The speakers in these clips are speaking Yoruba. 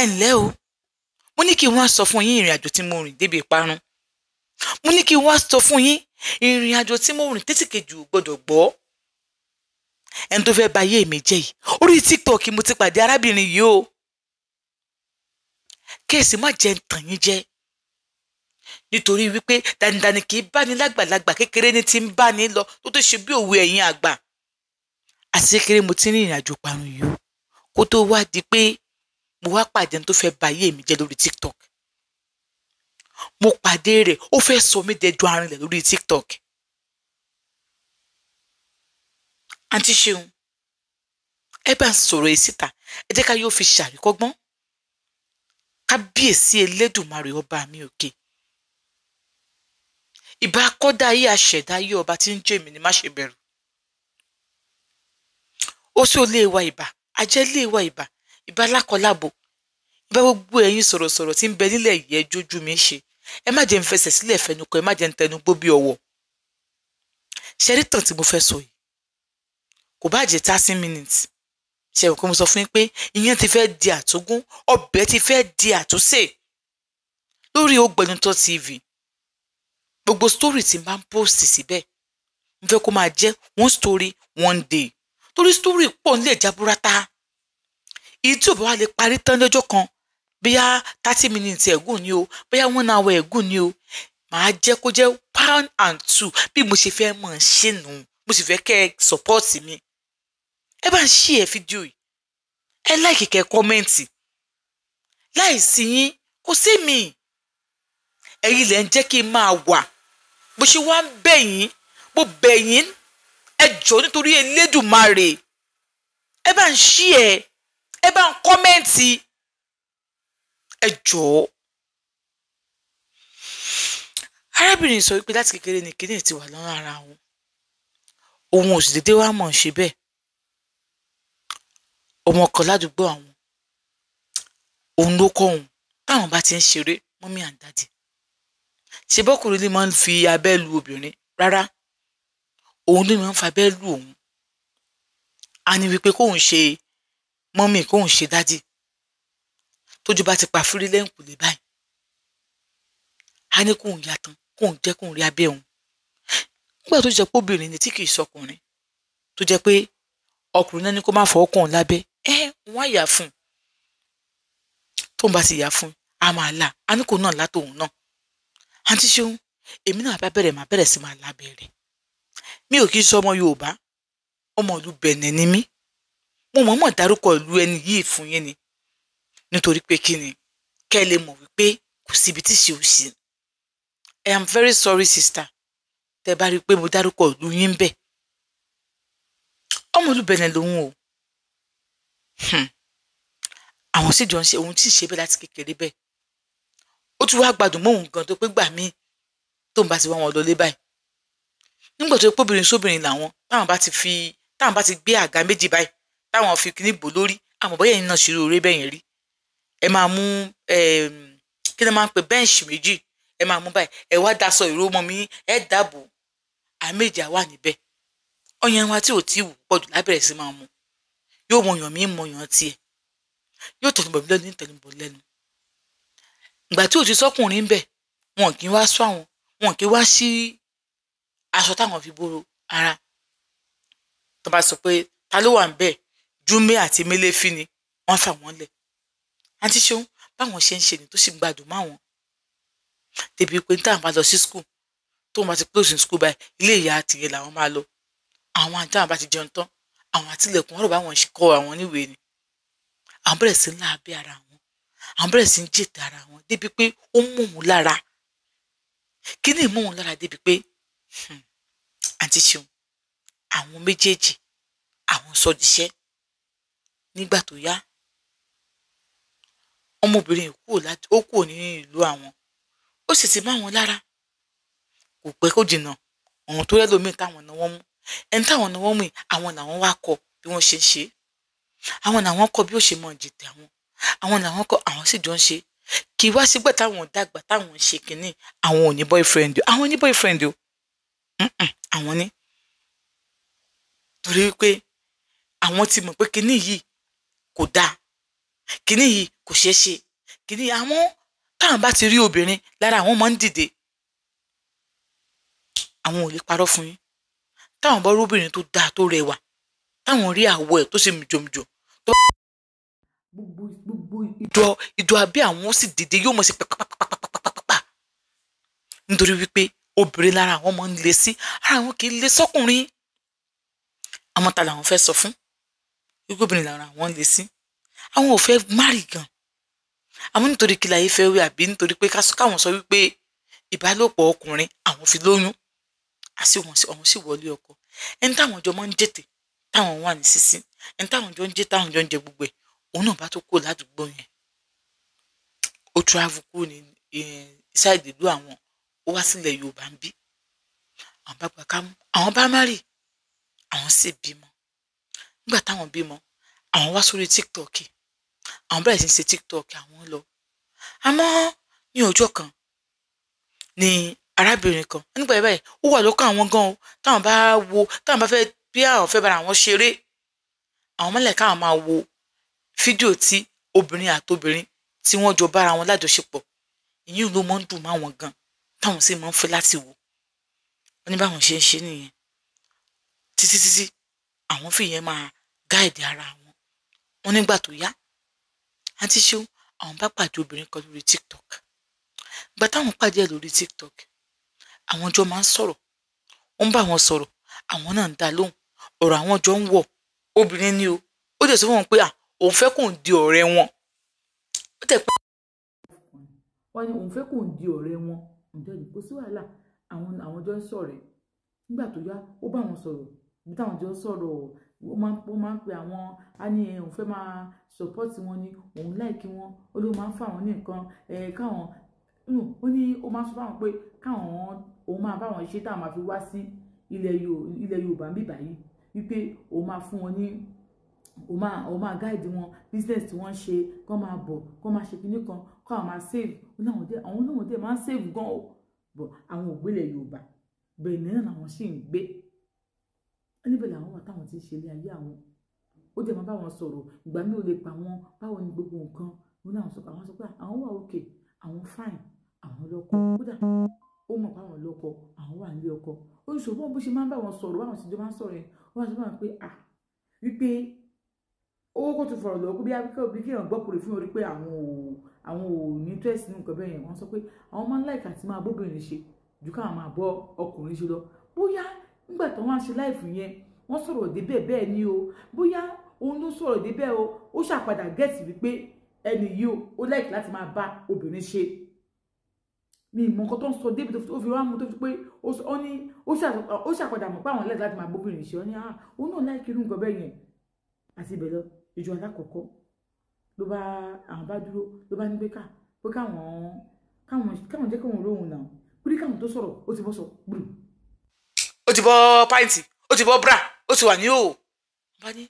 Ẹ ǹlẹ́ o, mo ní kí n wá sọ fún yín ìrìn àjò tí mo rìn débi ìparun. Mo ní kí n wá sọ fún yín ìrìn àjò tí mo rìn títí kejì ò gbọdọ̀ gbọ́. Ẹni tó fẹ́ ba ayé mi jẹ́ yìí, orí TikTok mo ti pàdé arábìnrin yìí o. Kẹ́sì má jẹ́ ń tàn yín jẹ, nítorí wípé danidani kì í bá ní lágbàlagbà, kékeré ní ti ń bá ní lọ tó tó ṣe bí òwe ẹ̀yin àgbà. Àti kékeré mo ti ní ìrìn àjò parun yìí o, kó tó wá di pé mo wá pàdé ẹni tó fẹ́ ba ayé mi jẹ́ lórí TikTok. Mo pàdé rẹ̀, ó fẹ́ sọ mí dẹjọ́ arinlẹ̀ lórí TikTok. Àǹtí Ṣeun, ẹ bá ń sọ̀rọ̀ yìí síta, ẹ jẹ́ ká yóò fi ṣàríkọ́gbọ́n. Kábíyèsí Elédùmarè ọba mi òkè. Ìbá kọ́dá ayé aṣẹ̀dá ayé ọba tí ń jẹ́ èmi ni má ṣe bẹ̀rù. Ó sì ò lè wa ìbà, ajẹ́ lè wa ìbà, ìbà lákọlábo. Ìbá gbogbo ẹ̀yin sọ̀rọ̀sọ̀rọ̀ tí ń bẹ nílẹ̀ yìí, ẹ jójú mi ṣe. Ẹ má jẹ́ ń fẹsẹ̀ sílẹ̀ fẹnukọ, ẹ má jẹ́ ń tẹnu gbó bí ọwọ́. Ṣẹ́rí tàn tí mo fẹ́ sọ yìí, kò bá jẹ́ 30 minutes. Ṣé kò mo sọ fún yín pé iyán ti fẹ́ di àtúngún, ọbẹ̀ ti fẹ́ di àtúnṣe lórí Ògbẹ́nutọ́ TV. Gbogbo story tí n bá ń post síbẹ̀, mo fẹ́ kó máa jẹ́ one story one day. Torí story pọ̀ nílẹ̀ jaburata. Èyí tí ò bá wá lè parí tán lọ́jọ́ kan, bóyá 30 minutes ẹ̀gùn ni o, bóyá 1 hour ẹ̀gùn ni o, màá jẹ́ kó jẹ́ 1 and 2 bí mo ṣe fẹ́ mọ̀ ṣe nù. Mo sì fẹ́ kẹ́ ẹ support mi. Ẹ bá ń share fídíò yìí, ẹ like, kẹ́ comment. Láìsí yín kò sí mi. Ẹ̀yin lẹ ń jẹ́ kí n máa wà. Bó ṣe wá ń bẹ̀ yín, mo bẹ̀ yín, ẹ jọ̀ọ́ nítorí Elédùmarè. Ẹ bá ń share, ẹ bá ń comment, ẹ jọ̀ọ́. Arábìnrin sọ wípé láti kékeré ni kíní ti wà lọ́rùn ara òun. Òun ò sì dédé wá mọ̀ ṣe bẹ́ẹ̀. Ọmọ kan ládùúgbò àwọn, òun ló kọ́ òun táwọn bá ti ń ṣeré mọ́mí and daddy. Ṣe bọ́kùnrin ni máa ń fi abẹ́ lu obìnrin? Rárá, òun ló máa ń fa abẹ́ lu òun. A ní wípé kóun ṣe mọ́mí, kóun ṣe daddy. Tójú bá ti pa fúrí lẹ́yìnkùlé báyìí, a ní kóun ya tán, kóun jẹ́ kóun rí abẹ́ òun. Nígbà tó jẹ́ pé obìnrin ni tí kì í sọkùnrin, tó jẹ́ pé ọkùnrin náà ní kó má fọwọ́ kàn lábẹ́, wọ́n á yà fún un. Tóun bá ti yà fún un, a máa là, a ní kó náà látòun náà. Àǹtí Ṣeun, èmi náà bá bẹ̀rẹ̀, máa bẹ̀rẹ̀ sí máa lábẹ́ rẹ̀. Mi ò kì í sọ ọmọ Yorùbá, ọmọ ìlú Bẹ̀nẹ̀ ni mí. Mo mọ̀ọ́mọ̀ dárúkọ ìlú ẹni yìí fún yín ni, nítorí pé kí ni, kẹ́ ẹ lè mọ̀ wípé kò síbi tí ṣe ò sí. I am very sorry sister, tẹ́ bá rí i pé mo dárúkọ ìlú yín bẹ́ẹ̀. Ọmọ ìlú Bẹ̀nẹ̀ lòun o. Àwọn sì jọ ń ṣe ohun tí ì ṣe bẹ́ẹ̀ láti kékeré bẹ́ẹ̀. Ó tún wá gbádùn mọ́ òun gan tó pé gbà mí tóun bá ti wá wọn lọlé báyìí. Nígbà tó pé obìnrin sóbìnrin làwọn, táwọn bá ti gbé àga méjì báyìí, táwọn fi kíní bò lórí, àmọ́ bóyá ẹ̀yin náà ṣe oore bẹ́ẹ̀ yẹn rí. Ẹ máa mú kí ni máa ń pè bẹ́ǹṣì méjì, ẹ máa mú báyìí, ẹ wá daṣọ ìró mọ́ mi, ẹ dàbò, àméjì á wà níbẹ̀. Ọyàn wa tí ò tí wù pọ̀ jù lábẹ́rẹ́ sí máa mú. Yóò mọ yàn mí, mọ yàn tiẹ̀. Yóò tẹnubọ̀ mí lẹ́nu, tẹnubọ̀ lẹ́nu. Ìgbà tí ò ti sọ́kùnrin ń bẹ̀, wọn kì í wá sọ àwọn, wọn kì í wá sí aṣọ táwọn fi bóró ara. Tó bá sọ pé ta ló wà ń bẹ̀, Júmé àti Méléfì ni, wọ́n fà wọ́n lẹ̀. Àǹtí Ṣeun, báwọn ṣe ń ṣe ni tó sì ń gbádùn máwọn. Débi pé táwọn bá lọ sí school, tóun bá ti close in school báyìí, ilé ìyá tìyẹn làwọn máa lọ. Àwọn àti táwọn bá ti jẹun tán, àwọn àtìlẹ̀kùn ọ̀rọ̀ báwọn ṣe kọ́ àwọn níwèé ni. Àwọn bẹ̀rẹ̀ sí ń lá abẹ́ ara wọn, àwọn bẹ̀rẹ̀ sí ń jètè ara wọn débi pé ó mú òun lára. Kí ni mú òun lára débi pé Àǹtí Ṣeun, àwọn méjèèjì àwọn sọdíṣẹ́. Nígbà tó yá, ọmọbìnrin ó kúrò ní ìlú àwọn, ó sì ti má wọn lára. Kò pẹ́ kó jìnnà, àwọn tó rẹ́ lómi táwọn náà wọ́n mú. Ẹni táwọn náà wọ́n mú yìí, àwọn làwọn wá kọ́ bí wọ́n ṣe ń ṣe. Àwọn làwọn kọ́ bí ó ṣe mọ̀ jìtì àwọn. Àwọn làwọn kọ́, àwọn sì jọ ń ṣe. Kì í wá sígbà táwọn dàgbà táwọn ń ṣe kínní, àwọn ò ní boyfriend o. Àwọn ní boyfriend o. Àwọn ní. Torí pé àwọn ti mọ̀ pé kínní yìí kò dáa. Kínní yìí Kò ṣeé ṣe kìíní. Àwọn táwọn bá ti rí obìnrin, lára àwọn máa ń dìde. Àwọn ò lè parọ́ fún yín, táwọn bá rí obìnrin tó dáa, tó rẹwà, táwọn rí àwọ̀ ẹ̀ tó ṣe mìjòmìjò tó gbogbo gbogbo ìdọ̀ abẹ́ àwọn ó sì dìde, yóò mọ̀ sí pàpàpàpàpàpàpà, nítorí wípé obìnrin lára àwọn máa ń le sí, ara àwọn kì í le sọ́kùnrin. Àwọn ta làwọn fẹ́ sọ fún wípé obìnrin lára àwọn ń le sí? Àwọn ò fẹ́ marry gan àwọn, nítorí kí láyé fẹ́ wí, àbí nítorí pé káwọn sọ wípé ìbálòpọ̀ ọkùnrin àwọn fi lóyún àti àwọn sì wọlé ọkọ. Ẹni táwọn jọ máa ń jètè, táwọn wà ní sísí, ẹni táwọn jọ ń jẹ, táwọn jọ ń jẹ gbogbo ẹ̀, òun náà bá tó kúrò ládùúgbò yẹn, ó travel kúrò ní side ìlú àwọn, ó wá sílẹ̀ Yorùbá ń bí. Àwọn bá gbà kámú, àwọn bá marry, àwọn sì bímọ. Nígbà táwọn bímọ, àwọn wá sórí TikTok, àwọn bẹ̀rẹ̀ sí í ṣe TikTok àwọn lọ. Àmọ́ ní ọjọ́ kan ni arábìnrin kan nígbà yẹn báyìí, ó wà lọ́kàn àwọn gan o. Táwọn bá wo, táwọn bá fẹ́ bí àwọn fẹ́ bára àwọn ṣeré, àwọn mọ́lẹ̀ káwọn máa wo fídíò tí obìnrin àtobìnrin tí wọ́n jọ bára wọn lájọṣepọ̀. Ìyún ló máa ń dùn máwọn gan, táwọn sì máa ń fẹ́ láti wò. Wọ́n ní báwọn ṣe ń ṣe nìyẹn títí títí, àwọn fìyẹn máa guide ara wọn. Wọ́n nígbà tó yá, àǹtí Ṣeun, àwọn bá pàdé obìnrin kan lórí TikTok. Ìgbà táwọn pàdé ẹ̀ lórí TikTok, àwọn jọ máa ń sọ̀rọ̀, ó ń bá wọn sọ̀rọ̀, àwọn náà ń dá lóhùn, ọ̀rọ̀ àwọn jọ ń wọ̀. Obìnrin ni o. Ó dẹ̀ sọ fún wọn pé à òun fẹ́ kóun di ọ̀rẹ́ wọn. Ó dẹ̀ pé wọ́n ní òun fẹ́ kóun di ọ̀rẹ́ wọn. Ǹjẹ́ ní kò sí wàhálà, àwọn jọ ń sọ̀rẹ́. Nígbà tó yá, ó bá wọn sọ̀rọ̀ bí táwọn jọ ń sọ̀rọ̀, ó máa ń pe àwọn, á ní òun fẹ́ máa support wọn ni, òun like wọn, ó ló máa ń fún àwọn ní nǹkan káwọn. Ó ní ó máa ń sọ fáwọn pé káwọn, òun máa bá wọn ṣe táwọn máa fi wá sí ilẹ̀ Yorùbá ń bì báyìí, wípé òun máa fún wọn ní, òun máa guide wọn business tí wọ́n ń ṣe, kó máa bọ̀, kó máa ṣe kinní kan, kó àwọn máa save. Ó ní àwọn náà dẹ̀ máa ń save gan o, but àwọn ò gbélé Yorùbá bẹ́ẹ̀ náà làwọn sì ń gbé níbẹ̀, làwọn wà táwọn ti ń ṣe ilé ayé àwọn. Ó dẹ̀ máa bá wọn sọ̀rọ̀, ìgbà mi ò lè pa wọn, báwo ni gbogbo nǹkan. Ó ní àwọn sọ pé àwọn wà okay, àwọn fine, àwọn lọ́kọ. Kódà ó mọ̀ pé àwọn lọ́kọ, àwọn wà nílé ọkọ. Ó ní ṣùgbọ́n bó ṣe máa ń bá wọn sọ̀rọ̀, báwọn sì jọ máa ń sọ̀rọ̀ yẹn, ó wá sọ fún wọn pé ah, wípé owó kò tún fọ̀rọ̀ lọ́wọ́ bí bí kí èèyàn gbọ́ kúrò fún orí pé àwọn ò ní interest nínú nǹkan bẹ́ẹ̀ yẹn. Wọ́n sọ pé àwọn máa ń like àti máa bóbìnrin ṣe ju káwọn máa bọ́ ọkùnrin ṣe lọ. Bóyá nígbà tó wọ́n á ṣe live yẹn, wọ́n sọ̀rọ̀ débẹ̀ bẹ́ẹ̀ ni o, bóyá òun ló sọ̀rọ̀ débẹ̀ o, ó ṣàpadà get wípé ẹni yìí o, ó like láti máa bá obìnrin ṣe. Mi ìmọ̀ nǹkan tó ń sọ débi tó fi wá mú tó fi pé ó ní ó ṣàpadà mọ̀ pé àwọn like láti máa bóbìnrin ṣe. Ó ní ah, òun náà like irú nǹkan bẹ́ẹ̀ yẹn. Àti ibẹ̀ lọ, ìjọ alákọ̀ọ́kọ́ ló bá àwọn bá dúró, ló bá ní pé ká pé káwọn jẹ́ káwọn olóhùn náà pé káwọn tó sọ̀rọ̀, ó ti bọ́ sọ gbùrù, ó ti bọ́ pant, ó ti bọ́ bra, ó ti wà ní òò. Bá ní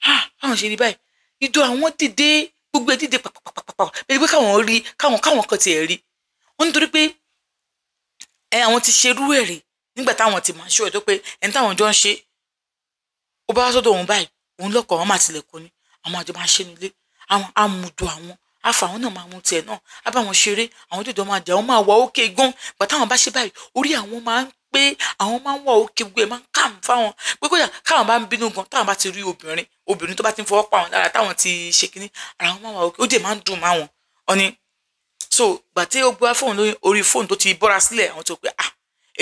ah, báwọn ṣe rí báyìí, ìdó àwọn dìde, gbogbo ẹ̀ dìde pàpàpàpàpà, bẹ́ẹ̀ pé káwọn rí, káwọn kan tiẹ̀ rí wọ́n, nítorí pé ẹ àwọn ti ṣerú ẹ̀ rí nígbà táwọn ti máa ṣó ẹ̀ tó pé ẹni táwọn jọ ń ṣe, ó bá wá sọ́dọ̀ òun báyìí, òun lọ́kọ̀, àwọn máa tilẹ̀kùn ni, àwọn àjọ máa ṣe nílé, àwọn amúdò, àwọn afa, àwọn náà máa mú tiẹ̀ náà, á bá wọn ṣeré, àwọn tó jọ máa jẹ, àwọn máa wà ókè gan. Gbà táwọn bá ṣe báyìí, orí àwọn máa ń pé, àwọn máa ń wà ókè, gbogbo ẹ̀ máa ń kàm fáwọn, pé kódà káwọn bá ń bínú gan, táwọn bá ti rí obìnrin, obìnrin tó bá ti ń fọwọ́ pa àwọn lára, táwọn ti ṣe kínní, ara wọn máa wà ókè, ó dẹ̀ máa ń dùn máwọn. Ọ ni so gbà tí ó gbá fóònù lórí orí fóònù tó ti bọ́ra sílẹ̀, àwọn tó pé ah,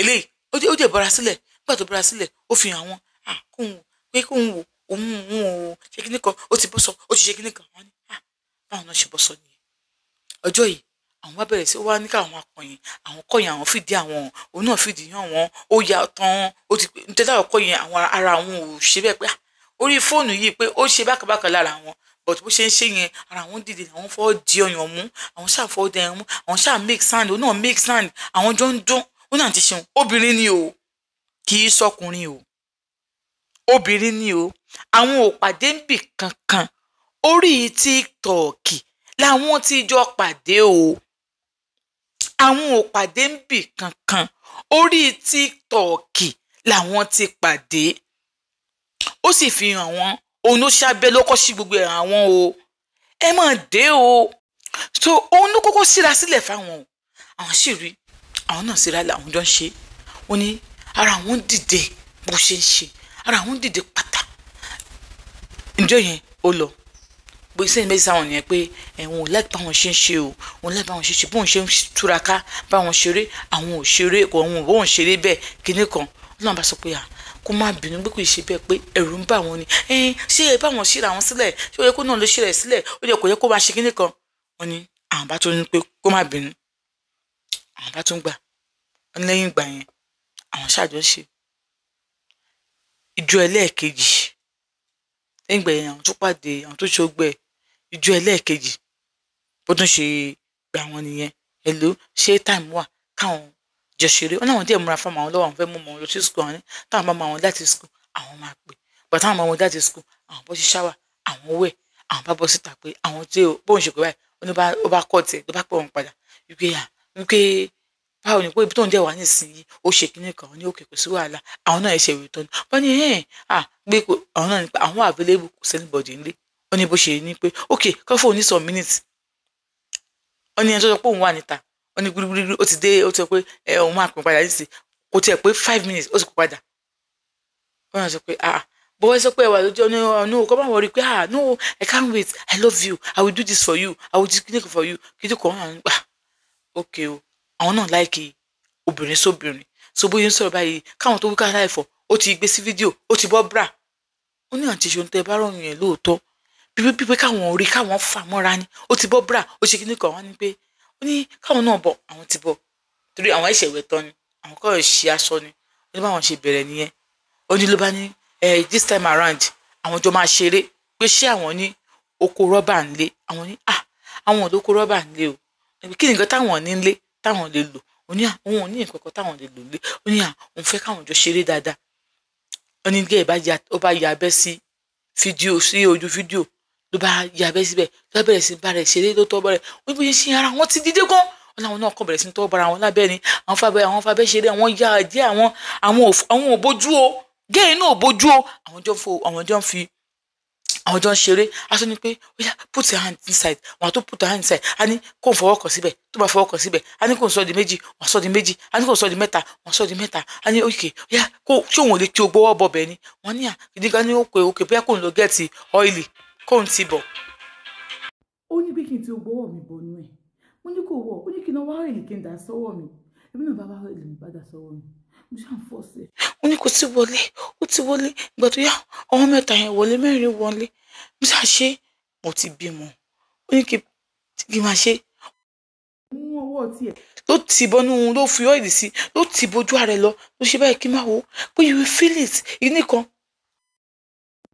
eléyìí ó dẹ̀ bọ́ra sílẹ̀. Nígbà tó bọ́ra sílẹ̀, ó fi hàn àwọn ah, kóun pé kóun wò, òun òun ò ṣe kíní kan, ó ti bọ́ sọ, ó ti ṣe kíní kan. Wọ́n ní ah, báwọn náà ṣe bọ́ sọ nìyẹn. Ọjọ́ yìí, àwọn wá bẹ̀rẹ̀ sí ó wá ní káwọn akọ̀yìn, àwọn kọ̀yìn, àwọn fìdí àwọn, òun náà fìdí hàn wọ́n, ó ya tán, ó ti nítorí àwọn kọ̀yìn, àwọn ara àwọn ò ṣe bẹ́ẹ̀ pé ah, orí fóònù yìí pé ó ṣe bákàbákà lára àwọn, but bó ṣe ń ṣe yẹn, ara àwọn dìde, àwọn fọwọ́ di ọyàn mú, àwọn ṣáà fọwọ́ di ọyàn mú, àwọn ṣáà make sound, òun náà make sound, àwọn jọ ń dún. Ó náà ti ṣeun. Obìnrin ni o, kì í sọkùnrin o, obìnrin ni o. Àwọn ò pàdé níbì kankan, orí TikTok làwọn ti jọ pàdé o. Àwọn ò pàdé níbì kankan, orí TikTok làwọn ti pàdé. Ó sì fi hàn wọ́n, òun ló ṣàbẹ̀ ló kọ́ sí gbogbo ẹ̀ àwọn o. Ẹ máa dé o. So òun ló kọ́kọ́ síra sílẹ̀ fáwọn o. Àwọn sì rí àwọn náà síra lẹ̀, àwọn jọ ń ṣe. Ó ní ara àwọn dìde bó ṣe ń ṣe, ara àwọn dìde pátá. Ǹjọ́ yẹn ó lọ bó ṣe ń bẹ sáwọn yẹn pé ẹ̀wọ̀n ò láì báwọn ṣe ń ṣe o, òun láì báwọn ṣe ṣe, bóun ṣe ń túraká báwọn ṣeré, àwọn ò ṣeré, òun ò bóun ṣeré bẹ́ẹ̀ kinní kan. Ọlọ́run bá sọ pé à kó má bínú pé kò ṣe bẹ́ẹ̀, pé ẹ̀rù ń bà wọ́n ni. Ṣé ẹ báwọn ṣíra wọn sílẹ̀? Ṣé ó yẹ kó náà ló ṣíra ẹ̀ sílẹ̀? Ó yẹ kó yẹ kó máa ṣe kinní kan. Wọ́n ní àwọn bá tún ní pé kó má bínú, àwọn bá tún gbà. Wọ́n ní lẹ́yìn ìgbà yẹn àwọn ṣàjọ ṣe ìjọ ẹlẹ́ẹ̀kejì. Lẹ́yìn ìgbà yẹn àwọn tó pàdé àwọn tó ṣe ọgbẹ́ ìjọ ẹlẹ́ẹ̀kejì, bó tún ṣe gbà wọ́n nìyẹn. Hello, ṣé time wà káwọn jọ ṣeré? Wọ́n náà wọ́n díẹ̀ múra fún àwọn lọ́wọ́, àwọn fẹ́ mú wọn lọ sí school. Àwọn ní táwọn bá mú àwọn láti school àwọn máa pè, but táwọn bá mú wọn láti school àwọn bọ́ sí shower, àwọn wẹ̀, àwọn bá bọ́ síta pé àwọn tí ó bóun ṣe pé báyìí. Ó ní ó bá kọ́ tiẹ̀ ló bá pè wọ́n padà wípé à wípé báwo ni pé ibi tó ń dẹ̀ wá nísìnyí, ó ṣe kinní kan ní òkè, kò sí wàhálà. Àwọn náà ṣe ìwé tán wọ́n ní ẹ̀ à gbé àwọn náà ní pé àwọn available, kò sí anybody nílé. Ó ní bó ṣe ní pé ok, kọ́ fóun ní some minutes. Ó ní ẹni tó sọ pé òun wà níta, ó ní gbúgbúrú ó ti dé, ó ti sọ pé ẹ òun máa pè padà nísìnyí. Kò tiẹ̀ pé 5 minutes, ó sì pè padà. Ó náà sọ pé ah, bó wọ́n sọ pé ẹwà lójú ọ̀nà ọ̀nà kọ́ máa wọrí pé ah no, I can't wait, I love you, I will do this for you, I will do this for you. Kí ló kọ́ wọn gbà ok o. Àwọn náà like obìnrin sóbìnrin. So bóyá ń sọ̀rọ̀ báyìí káwọn tó wí káwọn láìfọ̀, ó ti gbé sí fídíò, ó ti bọ́ bra. Ó ní àǹtí ṣe ohun tẹ́ bá rọrùn yẹn lóòótọ́, pípé pípé káwọn rí káwọn fà mọ́ra ni. Ó ti bọ́ bra, ó ṣe kíní kan. Wọ́n ní pé ó ní káwọn náà bọ̀, àwọn ti bọ̀ torí àwọn ẹ̀ṣẹ̀ ìwẹ̀ tán ni, àwọn kọ́ ṣe aṣọ ni. Ó ní báwọn ṣe bẹ̀rẹ̀ nìyẹn. Ó ní ló bá ní ẹ this time around àwọn jọ máa ṣeré, pé ṣé àwọn ní oko rọ́bà ńlé? Àwọn ní ah, àwọn ò lóko rọ́bà ńlé o. Kí ni nǹkan táwọn ní ńlé táwọn lè lò? Ó ní àwọn ò ní nǹkan kan táwọn lè lò ńlé. Ó ní à òun fẹ́ káwọn jọ ṣeré dáadáa. Ó ní gẹ́gẹ́ bá ya, ó bá ya abẹ́ sí fídíò, sí ojú fídíò ló bá ya abẹ́ síbẹ̀, ló bá bẹ̀rẹ̀ sí bá rẹ̀ ṣeré, ló tọ́ bẹ̀rẹ̀. Ó ní bóyá ṣe ara wọn ti dídé gan, wọn làwọn náà kàn bẹ̀rẹ̀ sí tọ́ bara wọn lábẹ́ ni. Àwọn fabẹ́ ṣeré, àwọn ya díẹ̀, àwọn ò bójú o, gẹ́ẹ̀ náà ò bójú o. Àwọn jọ ń fi àwọn jọ ń ṣeré. Aṣọ ni pé ó yá, put your hand inside. Wọn àtó put your hand inside, a ní kó n fọwọ́ kàn síbẹ̀. Tó bá fọwọ́ kàn síbẹ̀, a ní kó n sọ di méjì, wọn sọ di méjì. A ní kó n sọ di mẹ́ta, wọn sọ di mẹ́ta. A ní okay, ó yá, kó ṣé òun ò lè kí o gbọ́wọ́ bọ̀ bẹ́ẹ̀ ni. Wọ́n ní à ìdíkan ní okay, okay, bóyá kó n lọ get oil, kó n ti bọ̀. Ó ní pé kí n ti gbọ́wọ́ mi bọnú ẹ̀. Mo ní kò wọ̀. Ó ní kí n lọ wá oil, kí n dà sọ́wọ́ mi. Èmi náà bá wá oil, mi bá dà sọ́wọ́ mi, mo ṣáà ń fọ́ sí i. Ó ní kò tí wọlé, ó ti wọlé. Ìgbà tó yá, ọmọ mẹ́ta yẹn wọlé, mẹ́rin wọlé. Mo ṣáà ṣe, mo ti bímọ. Ó ní kí n máa ṣe. Mú ọwọ́ tiẹ̀. Ló ti bọnú, ló fi oil sí, ló ti bójú ara ẹ lọ, ló ṣe báyìí, kí n máa wò ó pé you will feel it ìní kan.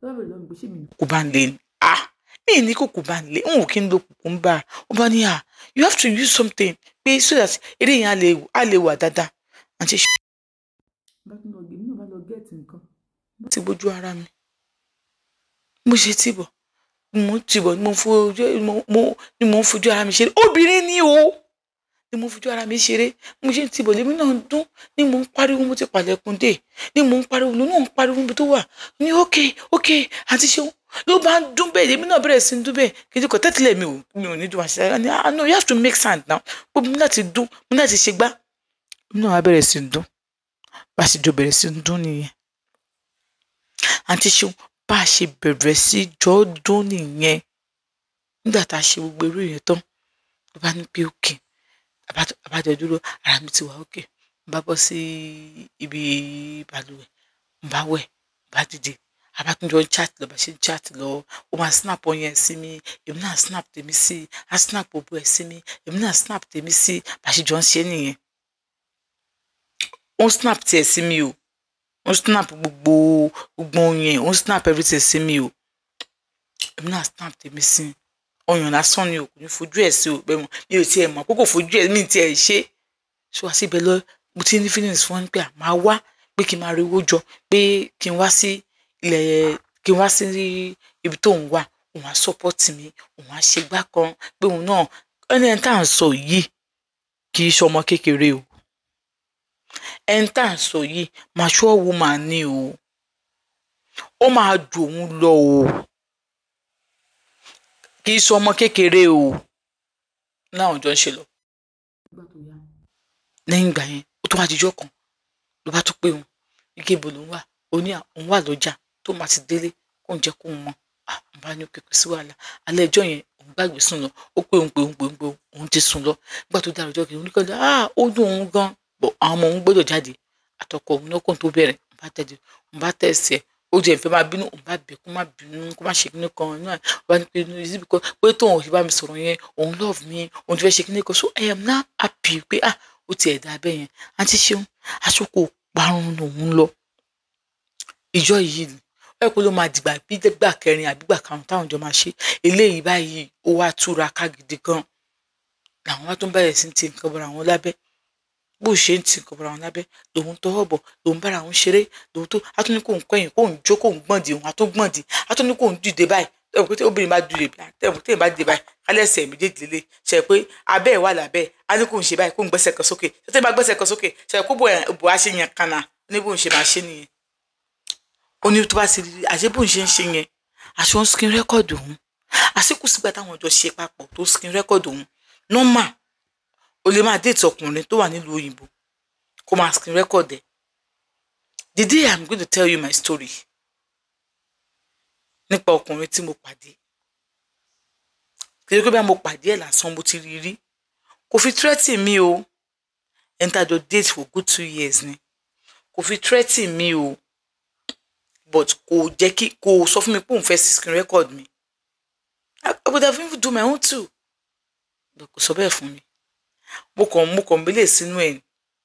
Lọ́wọ́ lọ́wọ́ mi pé ṣé mi Kò bá ń lé ni, ah, mi ní kò bá ń lé, n ò kí ń lo kùkùmbà. Ó bá ní ah, you have to use something, pé so that eré yẹn á lè wà dáadáa. Àǹtí ṣe bá tún lọ gbé, mi náà bá lọ get nǹkan. Ti bójú ara mi, mo ṣe tìbọ̀, mo tìbọ̀ ni mo fojú mo ni mo ń fojú ara mi ṣeré. Obìnrin ni o, ni mo fojú ara mi ṣeré. Mo ṣe ń tìbọ̀, lèmi náà ń dún, ni mo ń pariwo, mo ti pàlẹ̀kùn dé, ni mo ń pariwo, lòun náà ń pariwo níbi tó wà ní okay, okay, àǹtí ṣeun ló bá ń dún bẹ́ẹ̀, lèmi náà bẹ̀rẹ̀ sí ń dún bẹ́ẹ̀. Kì í ṣe kò tẹ́tìlẹ̀, mi ò ní dùn àṣẹ ni. Ah no, you have to make sound now, pé mo ní láti dún, mo ní láti ṣe gbá. Èmi náà wá bẹ̀rẹ̀ sí ń dún. Bá a ṣe jọ bẹ̀rẹ̀ sí ń dún nìyẹn, àǹtí ṣeun. Bá a ṣe bẹ̀rẹ̀ sí jọ dún nìyẹn. Nígbà tá a ṣe gbogbo eré yẹn tán, ló bá ní pé okay, àbájọ dúró, ara mi ti wà okay. Mo bá bọ́ sí ibi balùwẹ̀, mo bá wẹ̀, mo bá dìde, àbátúnjọ ń chat lọ. Bá ṣe ń chat lọ, ó máa snap ọyàn sí mi, èmi náà snap tèmi sí, á snap òbú ẹ̀ sí mi, èmi náà snap tèmi sí. Bá ṣe jọ ń ṣe nìyẹn. Ó ń snap tiẹ̀ sí mi o, ó ń snap gbogbo gbogbo ọyàn, ó ń snap everything sí mi o, èmi náà snap tèmi sí. Ọyàn lásán ni o, kò ní fojú ẹ̀ sí o. Bẹ́ẹ̀ mọ̀ mi ò tiẹ̀ mọ̀ pé kò fojú ẹ̀, mi tiẹ̀ ṣe. Ṣé wàá síbẹ̀ lọ, mo ti ní feelings fún wọn pé à máa wá, pé kí n máa rí owó jọ, pé kí n wá sí ilẹ̀, kí n wá sí ibi tó ń wà, òun á support mi, òun á ṣe gbá kan, pé òun náà ẹni tá à ń sọ yìí kì í ṣe ọmọ kékeré o. Ẹni tá à ń sọ yìí mature woman ni o, ó máa ju òun lọ o. Kì í sọ ọmọ kékeré o, láwọn jọ ń ṣe lọ. Lẹ́yìn ìgbà yẹn, ó tún wá dijọ́ kan ló bá tún pé òun ike ibo lòún wà. Ó ní òun wà lọ́jà, tó máa ti délé kó ń jẹ́ kó ń mọ̀. Òun bá ní òkè kò sí wàhálà. Alẹ́ ẹjọ́ yẹn, òun gbàgbé sùn lọ. Ó pé òun pé òun pé òun pé òun ti sùn lọ. Nígbà tó dára ọjọ́ kejì, òun ní kọ́ ó dùn òun gan bọ̀, àwọn ọmọ òun gbọ́dọ̀ jáde àtọkọ òun náà kóun tó bẹ̀rẹ̀. Òun bá tẹ̀lé, òun bá tẹ̀sí ẹ̀, ó jẹ́ ìfẹ́ máa bínú. Òun bá bẹ̀ kó má bínú, kó má ṣe kíní kan náà. Òun bá ní pé is it because pé tóun ò ṣe bá mi sọ̀rọ̀ yẹn, òun love me, òun ti fẹ́ ṣe kíní kan. So I am now happy pé ó ti ẹ̀dá abẹ́ yẹn. Àǹtí Ṣeun, aṣọ́kò parun lòun lọ ìjọ yìí ni ó yẹ kó ló máa dìgbà bí gbà kẹrin àbí gbà karùn-ún táwọn jọ máa ṣe eléyìí báyìí. Ó wá túra ká gidi gan, làwọn wá tún bẹ̀rẹ̀ sí ti nǹkan bọ̀rọ̀ àwọn lábẹ́. Bó ṣe ń ti nǹkan bọ̀rọ̀ àwọn lábẹ́, lòun tọwọ́ bọ̀, lòun bára àwọn ṣeré, lòun tó á tún ní kóun kẹ́yìn, kóun jó, kóun gbọ̀ndì, òun á tún gbọ̀ndì, á tún ní kóun dìde báyìí. Tẹ̀wọ̀n pé tí obìnrin bá dìde, tẹ̀wọ̀n tí èèyàn bá dìde báyìí, kálẹ̀sẹ̀ méjèèjì lélẹ̀ ṣe pé abẹ́ ẹ̀ wà lábẹ́, á ní kóun ṣe báyìí, kóun gbẹ́sẹ̀ kan sókè. Tí bá gbẹ́sẹ̀ kan sókè, ṣe kó bò á ṣe yàn kànà ní bóun ṣe máa ṣe nìyẹn. Ó ní tó bá ti rí àṣé bóun ṣe ń ṣe yẹn, àṣé ó ń screen record òun. Àsìkò sígbà táwọn jọ ṣe papọ̀ tó screen record òun. Normal, o lè máa date ọkùnrin tó wà nílùú òyìnbó, kó máa screen record ẹ̀. The day I'm going to tell you my story nípa ọkùnrin tí mo pàdé, kì í ṣe pé bí mo pàdé ẹ̀ lásán, mo ti rí rí, kò fi threaten mi o. Ẹni tá a jọ date for good 2 years ni, kò fi threaten mi o, but kò jẹ́ kí kò sọ fún mi pé òun fẹ́ screen record mi. I would have even do my own too, but kò sọ bẹ́ẹ̀ fún mi. Mo kàn mílẹ̀ sínú ẹ̀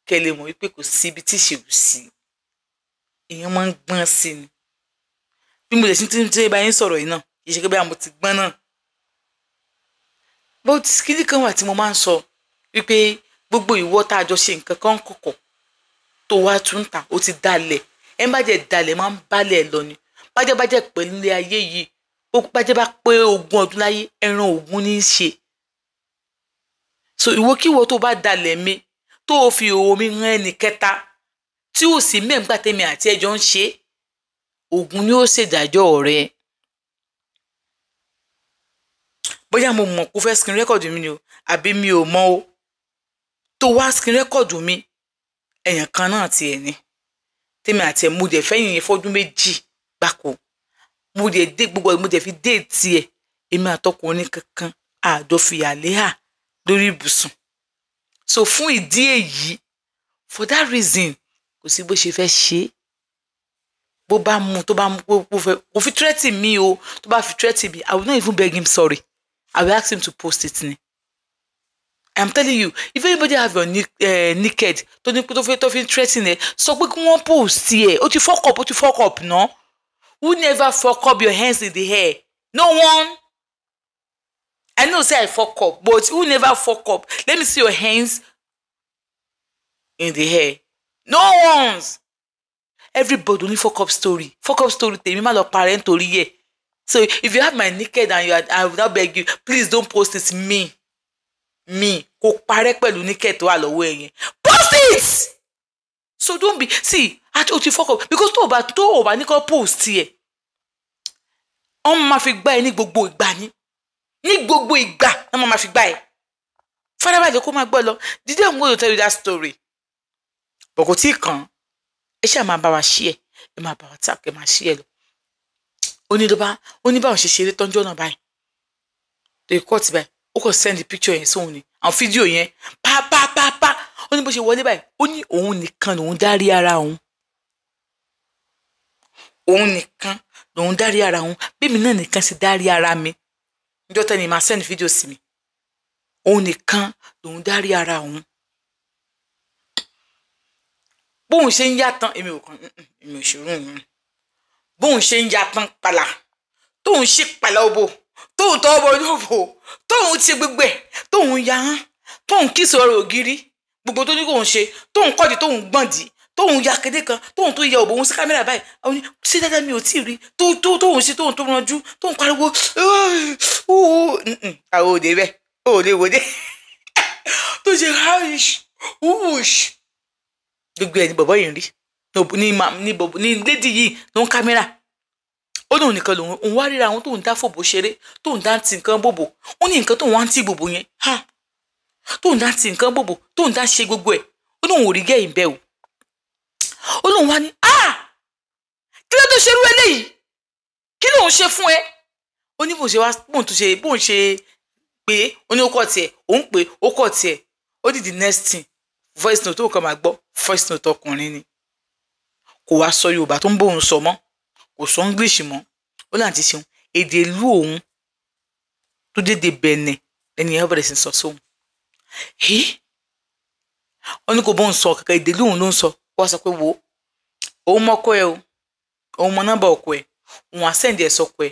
kẹ́ ẹ lè mọ̀ wípé kò sí ibi tí ìṣèlú sí, èèyàn máa ń gbọ́n sí ni. Bí mo lè ṣe tí tí bá yín sọ̀rọ̀ yìí náà, kì í ṣe pé báyà mo ti gbọ́n náà, but kíní kan wà tí mo máa ń sọ wípé gbogbo ìwọ tá a jọ ṣe nǹkan kan kọ̀kọ̀ tó wá tún ta, ó ti dalẹ̀. Ẹ bá jẹ́ dalẹ̀, máa ń balẹ̀ lọ ni. Bájẹ́ bájẹ́ pẹ̀lú ilé ayé yìí, ó bájẹ́ bá pé 20 ọdún láyé, ẹran ògún ní í ṣe. So ìwọ kíwọ tó bá dalẹ̀ mi, tó o fi òwò mi rán ẹnì kẹta tí ò sí mẹ́ǹgbà tèmi àti ẹjọ́ ń ṣe, ògún ni ó ṣèdájọ́ rẹ̀. Bóyá mo mọ̀ kó fẹ́ screen record mi ni o, àbí mi ò mọ̀ o, tó wá screen record mi, èèyàn kan náà tiẹ̀ ni tèmi àti ẹ̀. Mo dẹ̀ fẹ́yìn yẹn fọ́dún 2 gbáko. Mo dẹ̀ dé gbogbo, mo dẹ̀ fi date ẹ̀. Èmi àtọkùnrin kankan àjọ fìyàlẹ́ hà lórí ibùsùn. So fún ìdí èyí, for that reason, kò sí bó ṣe fẹ́ ṣe é. Bó bá mú, tó bá mú kó fẹ́, kò fi threaten mi o. Tó bá fi threaten mi, I will not even beg him sorry, I will ask him to post it ni. I'm telling you, if anybody have your naked tó ní tó fi tó fi threaten ẹ, sọ pé kí wọ́n post ẹ. Ó ti fuck up, ó ti fuck up ná. Who never fuck up your hands in the air? No one. I know say I fuck up, but who never fuck up? Let me see your hands in the air. No ones. Everybody only fuck up story. Fuck up story tèmi má lọ parẹ́ nítorí yẹ. So if you have my naked and you are, I will now beg you, please don't post it. Me kò parẹ́ pẹ̀lú naked tó wà lọ́wọ́ ẹ yẹn. Post it. So don't be, see, àti o ti fuck up because tó o bá ní kó post ẹ, wọ́n máa fi gbá ẹ ní gbogbo ìgbà ní gbogbo ìgbà wọ́n máa fi gbá ẹ. Farabalẹ̀ kó máa gbọ́ lọ. The day I'm going to tell you that story, but kò tí ì kàn. Ẹ ṣáà máa bá wa share, ẹ máa bá wa tap, ẹ máa share lọ. Ó ní ló bá ó ní báwọn ṣe ṣeré tọ́jú ọ̀nà báyìí tó yẹ kọ́ọ̀tì báyìí, ó kàn send picture yẹn sóhun ni, àwọn fídíò yẹn pápápápá. Ó ní bó ṣe wọlé báyìí, ó ní òun nìkan lòun dárí ara òun, òun nìkan lòun dárí ara òun, bímí náà nìkan ṣe dárí ara mi níjọ́ tẹ́ni máa send fídíò sí mi, òun nìkan lòun dárí ara òun. Bóun ṣe ń yá tán, èmi ò kàn, èmi ò ṣerú òun. Bóun ṣe ń ya tán pàlà, tóun ṣe pàlà òbò, tóun tọwọ́ bọ inú òbò, tóun ṣe gbogbo ẹ̀, tóun ya hán, tóun kí sọ̀rọ̀ ògiri, gbogbo tó ní kóun ṣe, tóun kọ́dí, tóun gbọ̀ndì, tóun ya kéde kan, tóun tó ya òbò òun sí kámẹ́rà báyìí, àwọn ní ṣé dáadáa mi ò tí ì rí tó tó tóun ṣe, tóun tó ranjú, tóun pariwo àwọn òde bẹ́ẹ̀ ò lè wòde tó ṣe hush hush. Gbogbo ẹ̀ ní bọ̀bọ̀ yìí ń rí ní ní bọ̀bọ̀ ní lady yìí ló ń kámẹ́rà. Ó lóun nìkan lòun òun wá ríra àwọn tóun dá fòbò ṣeré, tóun dá ti nǹkan bòbò. Ó ní nǹkan tóun wá ń tì bòbò yẹn, ha, tóun dá ti nǹkan bòbò, tóun dá ṣe gbogbo ẹ̀. Ó lóun ò rí gẹ́yìn bẹ́ẹ̀ o. Ó lóun wá ní, ah, kí ló tó ṣerú eléyìí? Kí lóun ṣe fún ẹ? Ó ní bóun ṣe wá, bóun tó ṣe, bóun ṣe pé ó ní ó kọ̀ tiẹ̀, òun pé ó kọ̀ tiẹ̀. Ó di the next thing, voice note tó kàn máa gbọ́, voice note ọkùnrin ni. Kò wá sọ Yorùbá tó ń bóun sọ mọ́, kò sọ English mọ́. Ó láǹtí ṣeun èdè ìlú òun tó dédé Bẹ̀nẹ̀ ẹni yẹn bẹ̀rẹ̀ sí sọ sóhun. Ó ní kò bóun sọ kankan, èdè ìlú òun ló ń sọ. Ó wá sọ pé wo, òun mọ́kọ ẹ o, òun mọ nọ́mbà ọkọ ẹ, òun á send ẹ̀ sọ́kọ ẹ,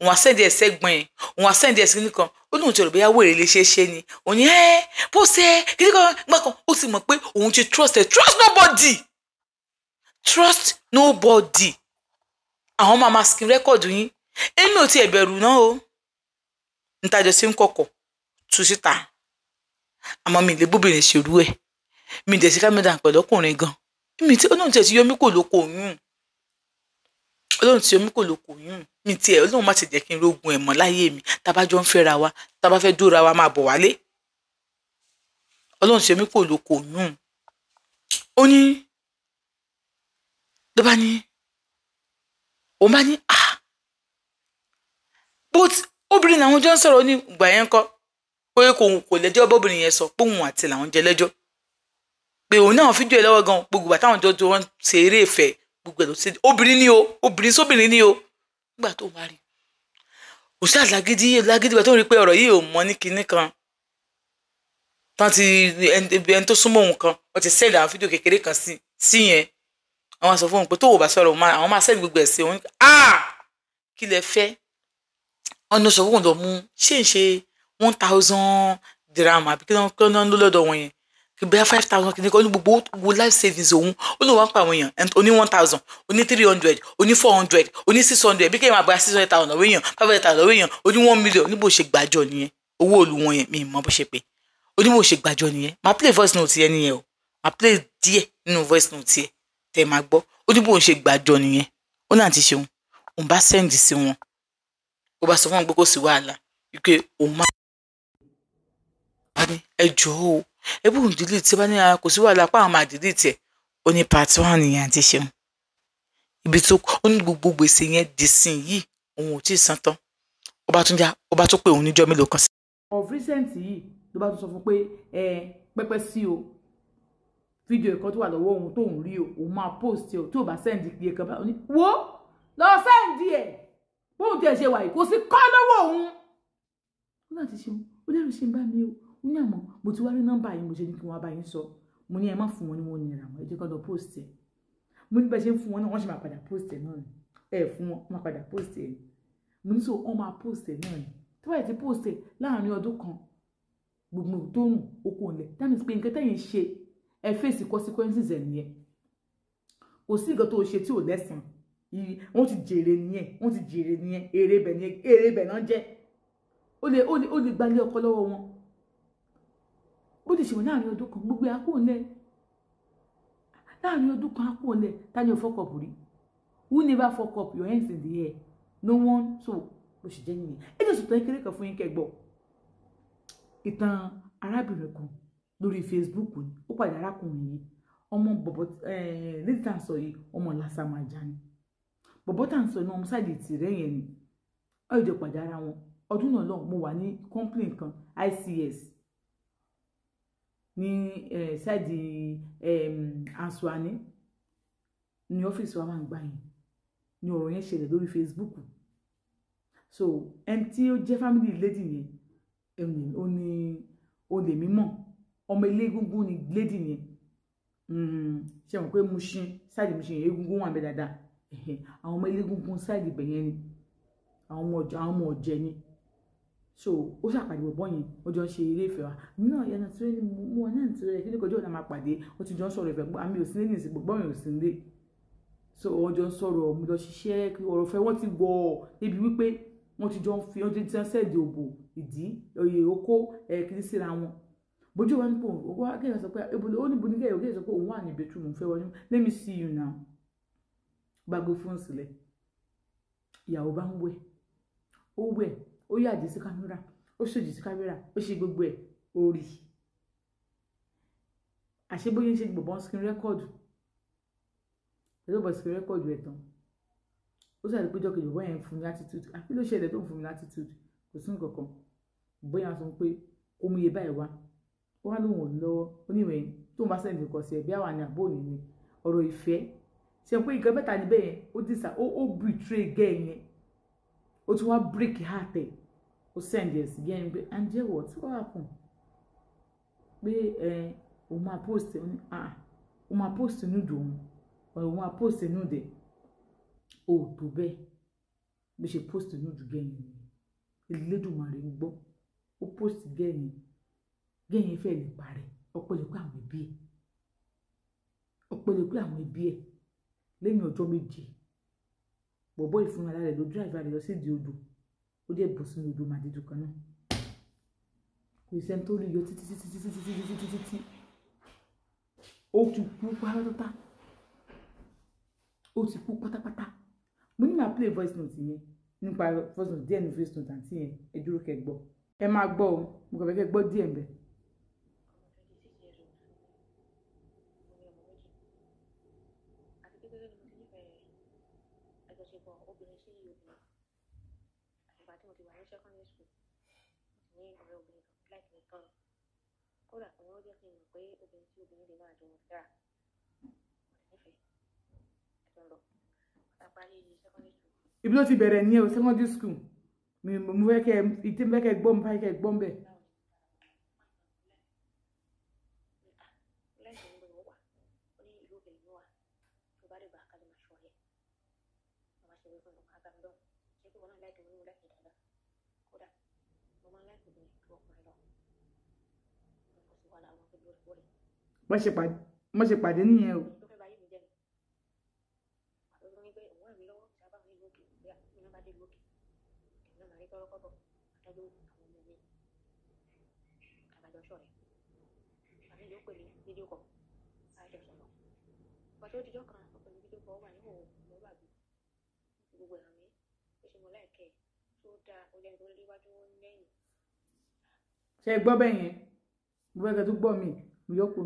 òun á send ẹ̀ sẹ́gbọ̀n ẹ, òun á send ẹ̀ sí nìkan. Ó lóun ti rò bóyá wèrè lè ṣeé ṣe ni. Òun ní ẹ bó ṣe kíní kan gbà kan. Ó sì mọ̀ pé òun ti trust ẹ. Trust nobody, trust nobody. Àwọn máa ma screen record yín. Èmi ò tiẹ̀ bẹ̀rù náà o, ntájọ sí ń kọ̀kọ̀ tú síta. Àmọ́ mi lè bóbìnrin ṣerú ẹ̀, mi dẹ̀ sí kámẹ́dà pẹ̀lú ọkùnrin gan. Mi tí Ọlọ́run tiẹ̀ ti yọ mí kò lóko oyún, Ọlọ́run ti yọ mí kò lóko oyún mi tiẹ̀. Ọlọ́run má ti jẹ́ kí n rógun ẹ̀ mọ́ láyé mi. Tá a bá jọ ń fẹ́ra wa, tá a bá fẹ́ dóra wa, máa bọ̀ wálé. Ọlọ́run ti yọ mí kò lóko oyún. Ó ní ló bá ní òun bá ní, ah, but obìnrin làwọn jọ ń sọ̀rọ̀. Ní ìgbà yẹn kọ́ pé kò lẹ́jọ́ bóbìnrin yẹn sọ pé òun àti làwọn jẹ lẹ́jọ́, pé òun náà fídíò ẹ lọ́wọ́ gan. Gbogbo àtàwọn jọ tó wọ́n ṣe eré ìfẹ́, gbogbo ẹ̀ ló ṣe. Obìnrin ni o, obìnrin sóbìnrin ni o. Nígbà tó wá rí òṣìṣẹ́ àlágídí lágídí, tó ń rí pé ọ̀rọ̀ yìí ò mọ ní kinní kan tán, ti ẹni tó súnmọ́ òun kan, wọ́n ti send àwọn fídíò kékeré kan sí yẹn. Àwọn sọ fún òun pé tó ò bá sọ̀rọ̀, àwọn máa send gbogbo ẹ̀ sí òun. Ah, kí lẹ fẹ́? Wọ́n ní sọ fún òun lọ mú ṣé ń ṣe 1,000 dirham àbí kí ló ń lọ́dọ̀ wọn yẹn, kí bẹ́ẹ̀ 5,000 kìíní kan ní gbogbo life savings òun. Ó lóun wá ń pa àwọn èèyàn, ó ní 1,000, ó ní 300, ó ní 400, ó ní 600, bí kéèyàn máa gba 600,000 lọ́wọ́ èèyàn, 500,000 lọ́wọ́ èèyàn. Ó ní 1 million. Ní bó ṣe gbàjọ nìyẹn, owó òlu wọn yẹn, mi mọ bó ṣe pé. Ó ní bó ṣe gbàjọ nìyẹn. Máa play voice note yẹn nìyẹn o, máa play díẹ̀ nínú voice note yẹn tẹ́ máa gbọ́. Ó ní bó ṣe gbàjọ nìyẹn. Ó náà ti ṣeun, òun bá send sí wọn, ó bá sọ fún wọn pé kò sí wàhálà, wípé òun máa ní ẹ jọ̀ọ́ o, ẹ bóun delete. Bá ní kò sí wàhálà, pa àwọn máa delete ẹ̀. Ó ní part one nìyẹn. Àti ṣeun ibi tó ó ní gbogbo gbèsè yẹn dì sí yìí, òun ò tí ì san tán. Ó bá tún já, ó bá tún pé òun níjọ́ mélòó kan sí. Of recent yìí ló bá tún sọ fún pé ẹ pẹ́pẹ́ sí o, fídíò ẹ̀kọ́ tó wà lọ́wọ́ òun tóun rí o, òun máa post o tó bá send iye kan báyìí. Wo lọ send ẹ̀, bóun tiẹ̀ ṣe wà yìí, kò sí kọ́ lọ́wọ́ òun. Ó láti ṣeun, ó lẹ́rù ṣe ń bá mi o. Ó ní àmọ́ mo ti wá rí nọ́mbà yìí, mo ṣe ní kí wọ́n bá yín sọ. Mo ní ẹ má fún wọn ní wọn nira mọ́, ẹ jẹ́ kó lọ post ẹ̀. Mo ní bẹ́ẹ̀ ṣe ń fún wọn náà, wọ́n ṣe máa padà post ẹ̀ náà ni. Ẹ fún wọn, wọ́n máa padà post ẹ̀. Mo ní so wọ́n máa post ẹ̀ náà ni. Tí wọ́n ti post ẹ̀ láàrin ọdún kan, gbogbo tó rùn oko ńlẹ̀. That means pé nǹkan tẹ́yìn ṣe, ẹ face consequences ẹ̀ nìyẹn. Kò sí nǹkan tó ṣe tí ò lẹ́sàn. Wọ́n ti jèrè nìyẹn, wọ́n ti jèrè nìyẹn. Èrè bẹ̀ nìyẹn, èrè bẹ̀ náà jẹ́. Ó lè gbalé ọkọ lọ́wọ́ wọn. Bó ti ṣe wọ́n láàrin ọdún kan, gbogbo ẹ̀ kò ńlẹ̀. Láàrin ọdún kan, kò ńlẹ̀. Ta ni ò fuck up rí? Who never fuck up? Your hands in the air. No one. So bó ṣe jẹ́ nìyẹn. Ẹ jẹ́ sọ̀tàn kékeré kan fún yín kẹ́ gbọ́. Ìtàn arábìnrin kan lórí Facebook ni ó pàdé arákùnrin yìí. Ọmọ bọ̀bọ̀ létí tá à ń sọ yìí, ọmọ Lásàmájà ni bọ̀bọ̀ tá à ń sọ ní ọmọ side tìrẹ́ yẹn ni. Ó yẹ pàdé ara wọn ọdún náà lọ́hùn. Mo wà ní company kan, ICS, ní side Ansuani ní ọ́fíìsì wa máa ń gbà yẹn ní ọ̀rọ̀ yẹn ṣẹlẹ̀ lórí Facebook. So ẹni tí ó jẹ́ family lady yẹn, ó ní ó lè mímọ̀, ọmọ ilé egungun ni lady yẹn. Ṣe mọ̀ pé Mushin, side Mushin yẹn, egungun wà ń bẹ dáadáa. Àwọn ọmọ ilé egungun side ibẹ̀ yẹn ni, àwọn ọmọ ọ̀jẹ̀ ni. So ó ṣàpàdé bọ̀bọ̀ yẹn, ó jọ ń ṣe eré ìfẹ́ wa nínú ìyẹn náà tí ó ní mú wọn náà tí ó yẹ kí ní kọjú ọ̀nà máa pàdé. Ó ti jọ ń sọ̀rọ̀ ìfẹ́, àmì ò sí ní ìsìn, gbogbo mi ò sí nílé. So wọ́n jọ ń sọ̀rọ̀, mo lọ ṣiṣẹ́. Ọ̀rọ̀ ìfẹ́ wọ́n ti wọ̀ débi wípé wọ́n ti jọ ń fi, wọ́n ti ń send òbò, ìdí oyè, okó ẹ̀ kiri síra wọn. Bójú wa nípò owó akẹ́yọ̀ sọ pé ebolo ó ní bo ní kẹ́yọ̀ kẹ́yọ̀ sọ pé òun wà ní bedroom, òun fẹ́ wọnú. Let me see you now. Bá gbé fóònù sílẹ̀, Ìyàwó bá ń wẹ̀, ó wẹ̀, ó yàdí sí kámẹ́rà, ó ṣòjì sí kámẹ́rà, ó ṣe gbogbo ẹ̀, ó rí. Àṣé bóyá ń ṣe gbọ̀bọ̀n screen record, pẹ̀lú bọ̀ screen record ẹ̀ tán, ó sàrí pé jọ́kejì bọ́ yẹn fún mi attitude. Àbí ló ṣẹlẹ̀ tó ń fún mi attitude? Kò sí nǹkan kan. Bóyá sọ pé kó mú iye báyìí wá, ó wá lóun ò lọ́wọ́. Ó ní ìwé tó ń bá sẹ́ǹdì nǹkan sí ẹ bí àwa ni àbó òní ni ọ̀rọ̀ ìfẹ́ ṣe pé nǹkan mẹ́ta níbẹ̀ yẹn. Ó dìsà, ó betray gẹ́ yẹn, ó tún wá break heart ẹ̀, ó send ẹ̀ sí gẹ́ yẹn pé and jẹ́ what happen, pé ẹ òun máa post ẹ, ah, òun máa post nude, òun òun máa post nude ẹ̀. Ó tó bẹ́ẹ̀, bí ṣe post nude gẹ́ yẹn ni Elédùmarè ń gbọ́. Ó post gẹ́ yẹn, gẹ́ yẹn fẹ́ lè parẹ́. Ọpẹ́lọpẹ́ àwọn ẹbí ẹ̀, ọpẹ́lọpẹ́ àwọn ẹbí ẹ̀. Lẹ́yìn ọjọ́ 7, bọ̀bọ́ ìfúnra rẹ̀ ló drive rẹ̀ lọ sí ìdí odò, ó dẹ̀ bọ̀ sínú odò màdìdù kan náà. Kò sẹ́ni tó rí yọ títí títí títí títí títí títí tí ó ti kú pátápátá, ó ti kú pátápátá. Mo ní máa play voice note yẹn, nípa voice note díẹ̀ ní voice note àǹtí yẹn. Ẹ dúró kẹ́ gbọ́, ẹ máa gbọ́ o, mo kàn fẹ́ kẹ́ gbọ́ díẹ̀ ńbẹ̀. Kódà òun ló jẹ́ kí n mọ̀ pé obìnrin tí obìnrin lè máa jọ fẹ́ra. Mo sì nífẹ̀ẹ́ ẹ̀tọ́ lọ. A parí secondary school. Ibi ló ti bẹ̀rẹ̀ ní o, secondary school. Mi mo fẹ́ kẹ́ ìtí mo fẹ́ kẹ́ gbọ́, mo fẹ́ kẹ́ gbọ́ ńbẹ̀. Lẹ́yìn ìgbà wo wà ó ní ìlú òkèlè ló wà tó bá lè gbà ká lè máa ṣọ̀rẹ́. Mo máa ṣe wí fún un, àgbà mi lọ́hùn. Ṣé pé wọn náà láìpẹ́ mo ní mo láìpẹ́ dáadáa. Kódà mo máa ń láìpẹ́ obìnrin ju ọkùnrin lọ. Mo kò sí wàhálà àwọn pẹ̀lú òrìkóòrè. Bọ́n ṣe pàdé nìyẹn o. Tó fẹ́ bá yé mi jẹ́ ni. Àtọ́jú ní pé òun ràn mí lọ́wọ́ tí a bá wọn ìlú òkè bí i náà bá dé ìlú òkè. Èmi náà máa rí tọ́rọ́kọ́bọ̀ àtọ́jú àwọn ọmọ mi. Àbájọ ṣọ̀rẹ́. Àmì yóò pè mí fídíò kọ̀. Àjọ sọ̀rọ̀. Ìgbà tó dijọ́ kan, ó pè mí fídíò kọ̀, ó wà ní òun ọmọlúwàbí. Gbogbo ẹ̀ràn mi, ó ṣe mọ láìkẹ́ tó dáa, ó jẹ́ nítorí léwájú ó lẹ́yìn. Ṣé ẹ gbọ́ bẹ́ẹ̀ yẹn? Mo fẹ́ kẹ́ tó gbọ́ mi, mo yọ kù.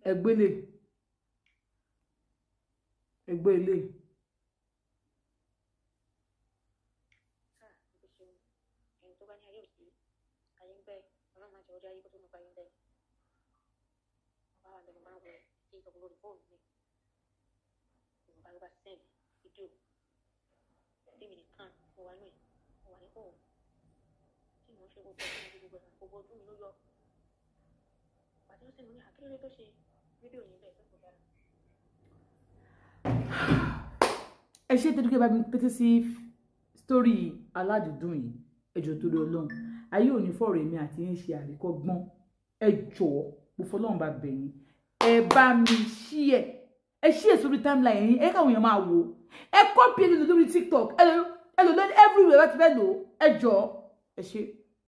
Ẹ gbélé. Ẹ gbé ilé. Ẹni tó bá ní ayé òsì, ayé ń bẹ, Ọlọ́run máa jẹ́ ọjọ́ ayé kó tó mọ̀ pé ayé ń bẹ. Mo bá wà lẹ́nu máa ń wọ TikTok lórí fóònù mi. Mo bá ló bá send fídíò. Tèmi nìkan mo wà nínú ẹ̀, mo wà ní fóònù. Tí mò ń ṣe gbogbo ẹ̀, tí mo ṣe gbogbo ẹ̀, gbogbo ojú mi ló yọ. Pàtó sì mo ní àkílódé tó ṣe fídíò yìí bẹ́ẹ̀ pé kò dára. Ẹ ṣé tẹ́tí pé bá mi tẹ́tí sí sítórì aládùúdùn yìí. Ẹ jọ̀ọ́ torí Ọlọ́run, ayé ò ní fọ̀rọ̀ èmi àti yín ṣe àríkọ́gbọ́n. Ẹ jọ̀ọ́, mo fọlọ́run bá bẹ̀ yín, ẹ bá mi share, ẹ share sórí timeline yín, ẹ káwọn èèyàn máa wò ó, ẹ copy ẹ lò lórí TikTok, ẹ lò lórí everywhere láti fẹ́ lò ó. Ẹ jọ̀ọ́, ẹ ṣé.